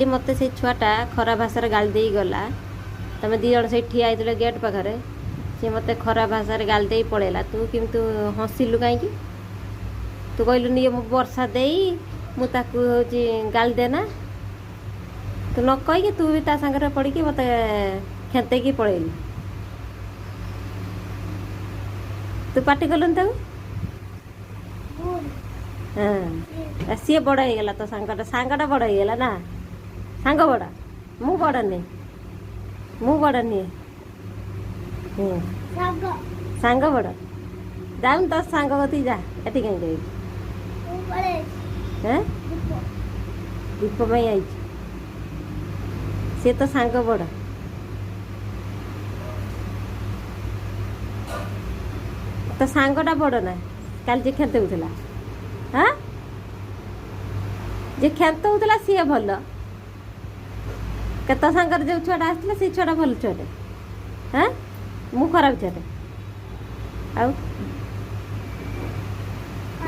କାଲି ମୋତେ ସେଇ ଛୁଆଟା ଖରାପ ଭାଷାରେ ଗାଳି ଦେଇ ଗଲା। ତମେ ଦୁଇ ଜଣ ସେଇଠି ଠିଆ ହେଇଥିଲ ଗେଟ୍ ପାଖରେ। ସିଏ ମୋତେ ଖରାପ ଭାଷାରେ ଗାଳି ଦେଇ ପଳେଇଲା। ତୁ କିନ୍ତୁ ହସିଲୁ କାହିଁକି? ତୁ କହିଲୁନି ଇଏ ମୁଁ ବର୍ଷା ଦେଇ, ମୁଁ ତାକୁ ହେଉଛି ଗାଳି ଦେନା। ତୁ ନ କହିକି ତୁ ବି ତା ସାଙ୍ଗରେ ପଡ଼ିକି ମୋତେ ଖେନ୍ତେଇକି ପଳେଇଲୁ। ତୁ ପାଟି କଲୁନି ତାକୁ? ହଁ, ସିଏ ବଡ଼ ହେଇଗଲା। ତୋ ସାଙ୍ଗଟା, ସାଙ୍ଗଟା ବଡ଼ ହେଇଗଲା ନା? ସାଙ୍ଗ ବଡ଼, ମୁଁ ବଡ଼ ନୁହେଁ। ମୁଁ ବଡ଼ ନୁହେଁ। ସାଙ୍ଗ ବଡ଼। ଯାଉନି ତୋ ସାଙ୍ଗ କତିକି ଯା। ଏଠି କାହିଁକି ଆଇଛୁ? ହେଁ, ଦୀପ ପାଇଁ ଆଇଛୁ? ସିଏ ତ ସାଙ୍ଗ ବଡ଼। ତୋ ସାଙ୍ଗଟା ବଡ଼ ନା? କାଲି ଯେ ଖେନ୍ତଉଥିଲା, ହଁ, ଯେ ଖେନ୍ତଉଥିଲା ସିଏ ଭଲ? କେତେ ସାଙ୍ଗରେ ଯେଉଁ ଛୁଆଟା ଆସିଥିଲା, ସେଇ ଛୁଆଟା ଭଲ ଛୁଆଟେ? ହଁ, ମୁଁ ଖରାପ ଛୁଆଟେ? ଆଉ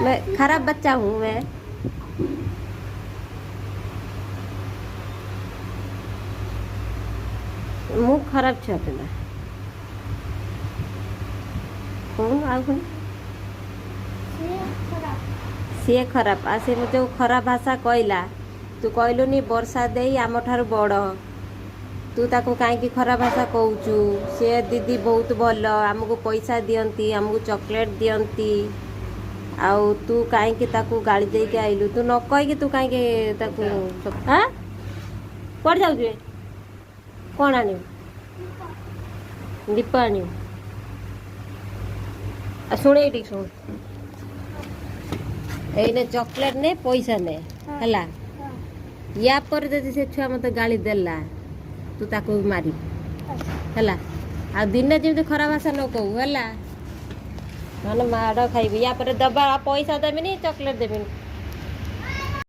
मैं खराब बच्चा हूँ मैं? ମୁଁ ଖରାପ ଛୁଆଟେ ନା କହୁନୁ? ଆଉ ପୁଣି ସିଏ ଖରାପ। ଆଉ ସେ ଯେଉଁ ଖରାପ ଭାଷା କହିଲା, ତୁ କହିଲୁନି ବର୍ଷା ଦେଇ ଆମଠାରୁ ବଡ଼, ତୁ ତାକୁ କାହିଁକି ଖରାପ ଭାଷା କହୁଛୁ? ସେ ଦିଦି ବହୁତ ଭଲ, ଆମକୁ ପଇସା ଦିଅନ୍ତି, ଆମକୁ ଚକୋଲେଟ୍ ଦିଅନ୍ତି। ଆଉ ତୁ କାହିଁକି ତାକୁ ଗାଳି ଦେଇକି ଆଇଲୁ? ତୁ ନ କହିକି ତୁ କାହିଁକି ତାକୁ? ଆଁ, କୁଆଡ଼େ ଯାଉଛୁ ଏ? କ'ଣ ଆଣିବୁ? ଦୀପ ଆଣିବୁ? ଆଉ ଶୁଣ, ଏଇଠି ଶୁଣ। ଏଇନେ ଚକୋଲେଟ୍ ନେ, ପଇସା ନେ, ହେଲା? ୟା ପରେ ଯଦି ସେ ଛୁଆ ମୋତେ ଗାଳି ଦେଲା, ତୁ ତାକୁ ମାରିବୁ, ହେଲା? ଆଉ ଦିନେ ଯେମିତି ଖରାପ ଭାଷା ନ କହୁ, ହେଲା? ନହେଲେ ମାଡ଼ ଖାଇବି। ୟା ପରେ ଦେବା ପଇସା ଦେବିନି, ଚକୋଲେଟ୍ ଦେବିନି।